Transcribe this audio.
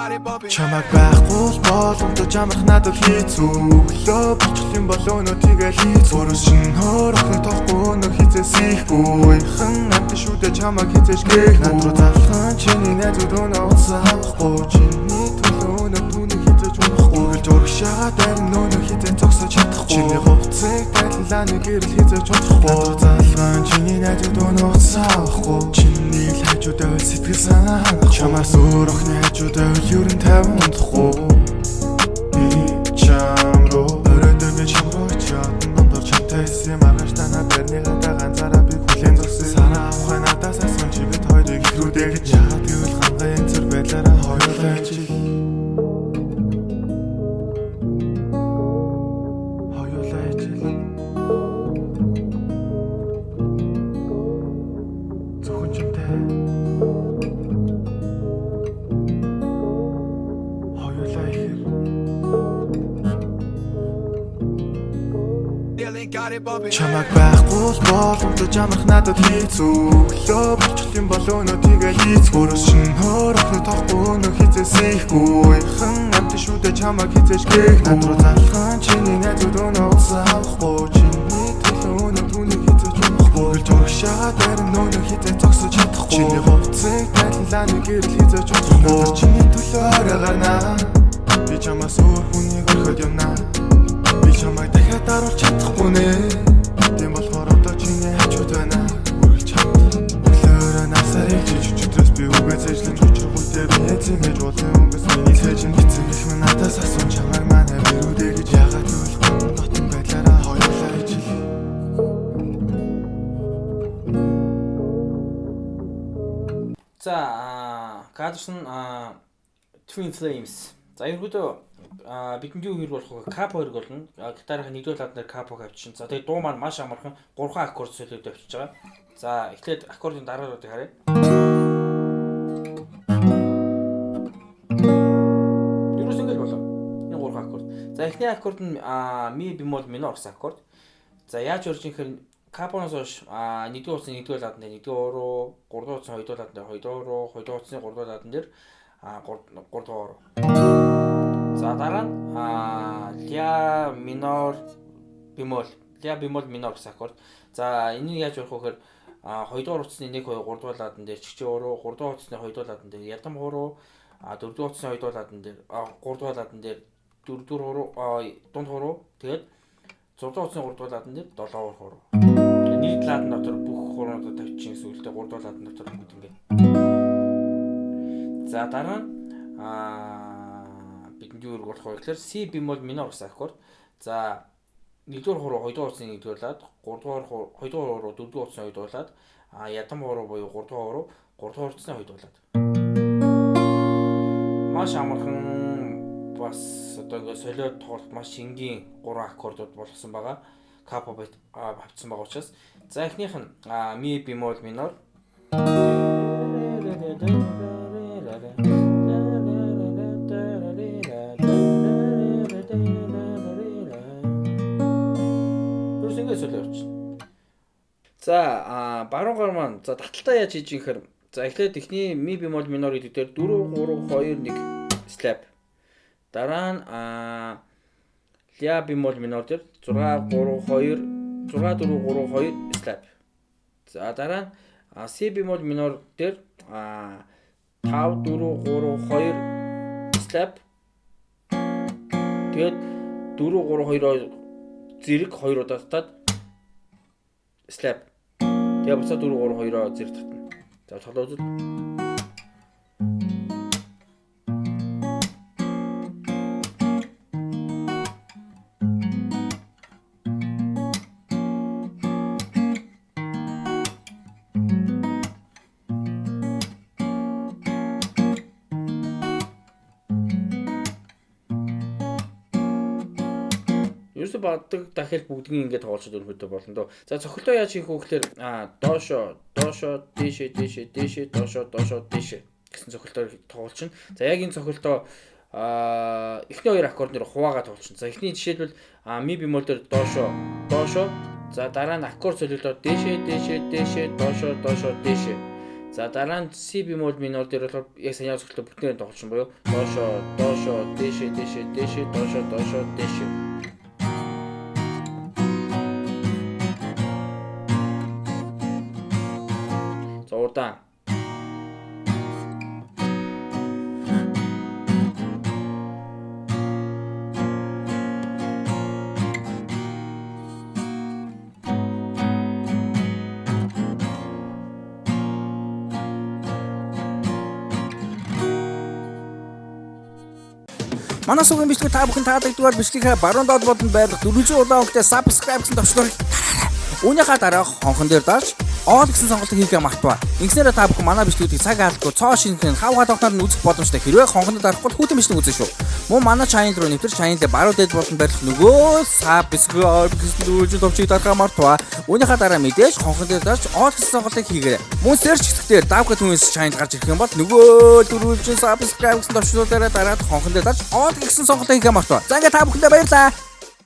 Чамайг байхгүй л боломжтой амрах надад хэцүү. Өглөө болчих юм бол өнөө тэгэл хэцүү. Өрөөс шинэ хөр охиныг тоохгүй өнөө хизээс ихгүй. Хан амт шүдэ чамайг хизээж гээхгүй. Над руу залхан чиний найзууд өнөө утсан авахгүй. Чиний төлөө өнөө түүнийг хизээж унахгүй. Үргэлж урагшаа дайрн өнөө хизээ зогсож чадахгүй. Чиний хувцсыг дайллааны гэрэл хизээж унахгүй. Над руу залхан чиний найзууд өнөө утсан авахгүй. Чиний л хажууд байвал сэтгэл санаа ханахгүй. Чамаас өөр охины хажууд байвал ер нь тайван унтахгүй. Би чам руу өрөөдөө би чам руу очиод дундуур чамтай исэн маргааш танаа барьны гадаа ганцаараа би хүлээн зогсъё. Санаа авахын надаас асуун чи бид хоёрыг ихрүүдээ гэж яагаад гэвэл хангаа янзэр байдлаараа хоёулаа ижил. Хоёулаа ижил. Зөвхөн чамтай. Хоёулаа ихэр. Чамайг байхгүй л боломжтой амрах надад хэцүү. Өглөө болчих юм бол өнөө тэгэл хэцүү. Өрөөс шинэ хөр охиныг тоохгүй өнөө хизээс ихгүй. Хан амт шүдэ чамайг хизээж гээхгүй. Над руу залхан чиний найзууд өнөө утсан авахгүй. Чиний төлөө өнөө түүнийг хизээж унахгүй. Үргэлж урагшаа дайрн өнөө хизээ зогсож чадахгүй. Чиний хувцсыг дайллааны гэрэл хизээж унахгүй. Өнөөдөр чиний төлөө орой гарнаа. Би чамаас өөр хүнийг орхиод явнаа. Би чамайг дахиад даруулж чадахгүй нэ. Тийм болохоор одоо чиний хажууд байна. Үргэлж хамт. Өглөөрөө насаар ээлжиж өчигдрөөс би үгээ цээжлэн учиргүйтэй би эзэн гэж уулын өнгөс миний цээжин эцэг их минь надаас асуун чамайг манай бэрүүдээ гэж яагаад гэвэл гон дотн байдлаараа хоёулаа ижил. За, Кадерсон Twin Flames. За, ерөнхийдөө бидэнд юу хэрэг болох вэ? Капо хэрэг болно. Гитарын нэгдүгээр лад дээр капо авчин. За, тэгээ дуу маань маш амархан 3 аккорд солиод авчиж байгаа. За, эхлээд аккордын дараалалыг харъя. Ерөөс ингэж болоо. Энэ 3 аккорд. За, эхний аккорд нь ми бемол минор гэсэн аккорд. За, яаж орж ихээр капоноос хойш нэгдүгээр утасны нэгдүгээр ладан дээр нэгдүгээр уруу, гуравдугаар утасны хоёрдугаар ладан дээр хоёрдугаар уруу, хоёрдугаар утасны гуравдугаар ладан дээр гуравдугаар уруу. За, дараа нь ля минор бемол, ля бемол минор гэсэн аккорд. За, энийг яаж ярих вэ гэхээр хоёрдугаар утасны 1 2 3 дугаар ладан дээр чигчээ уруу, 3 дугаар утасны 2 дугаар ладан дээр ядам хуруу, 4 дугаар утасны 2 дугаар ладан дээр 3 дугаар ладан дээр 4 дугаар хуруу, дунд хуруу, тэгээд 6 дугаар утасны 3 дугаар ладан дээр 7 дугаар хуруу. Нэг ладан дотор бүх хуруунуудаа тавьчих гэсэн үг л дээ, 3 дугаар ладан дотор бүгд ингэ. За, дараа нь бидэнд юу хэрэг болох вэ гэхээр C бемол минор гэсэн аккорд. За, нэгдүгээр хуруу хоёрдугаар утасны нэгдүгээр лад, гуравдугаар хуруу хоёрдугаар хуруу дөрөвдүгээр утасны хоёрдугаар лад, ядам хуруу буюу гуравдугаар хуруу гуравдугаар утасны хоёрдугаар лад. Маш амархан бас одоо ингээ солиод тоглолт маш энгийн 3 аккордууд болгосон байгаа. Капо авчихсан байгаа учраас. За, эхнийх нь ми бемол минор. Ерөөс ингэ солио явчихна. За, баруун гар маань за таталтаа яаж хийж юм гэхээр за эхлээд эхний ми бемол минор гэдэг дээр 4 3 2 1 слэп. Дараа нь ля бемол минор дээр 6 3 2 6 4 3 2 слэп. За, дараа нь си бемол минор дээр 5 4 3 2 слэп. Тэгээд 4 3 2 зэрэг 2 удаа татаад слэп. Тэгээ буцаад 4 3 2-оо зэрэг татна. За, толгой үзэл. Ерөөсө баддаг дахил бүгднийг ингээд тоглолцоод өрнөхөдөө болно доо. За, цохилтоо яаж хийх вэ гэхээр доошоо, доошоо, дээшээ, дээшээ, дээшээ, доошоо, доошоо, дээшээ гэсэн цохилтоор тоглолцно. За, яг энэ цохилтоо эхний хоёр аккорд нэр хуваагаа тоглолцно. За, эхний жишээлбэл ми бемол дээр доошоо, доошоо. За, дараа нь аккорд солиглоод дээшээ, дээшээ, дээшээ, доошоо, доошоо, дээшээ. За, дараа нь C бемоль минор дээр болохоор яг саяны зохиолтой бүтнээр тоглосон буюу доошоо, доошоо, дээшээ, дээшээ, дээшээ, доошоо, доошоо, дээшээ. За, удаан. Манай сувгийн бичлэг та бүхэн таалагдвал бичлэгээ баруун доод болон байрлах 400 улаан өнгөтэй subscribe гэсэн товчлуурыг дараарай. Үүнийхээ дараа хонхон дээр дарж all гэсэн сонголтыг хийхээ мартваа. Ингэснээр та бүхэн манай бичлэгүүдийг цаг алдахгүй цоо шинэхэн хав халуухнаар нь үзэх боломжтой. Хэрвээ хонхонд дарахгүй бол хүйтэн бичлэг үзнэ шүү. Мөн манай channel руу нэвтэр channel-ийн баруун дээд болон байрлах нөгөө subscribe гэсэн дөрвөлжин товчийг дарахаа мартваа. Үүнийхээ дараа мэдээж хонхон дээр дарж all гэсэн сонголтыг хийгээрэй. Мөн search хэсгээр Давка Twins channel гарч ирэх юм бол нөгөө дөрвөлжин subscribe гэсэн товчлуур дээр дараад хонхон дээр дарж all гэсэн сонголтыг хийхээ мартваа. За, ингээд та бүхэндээ баярлалаа.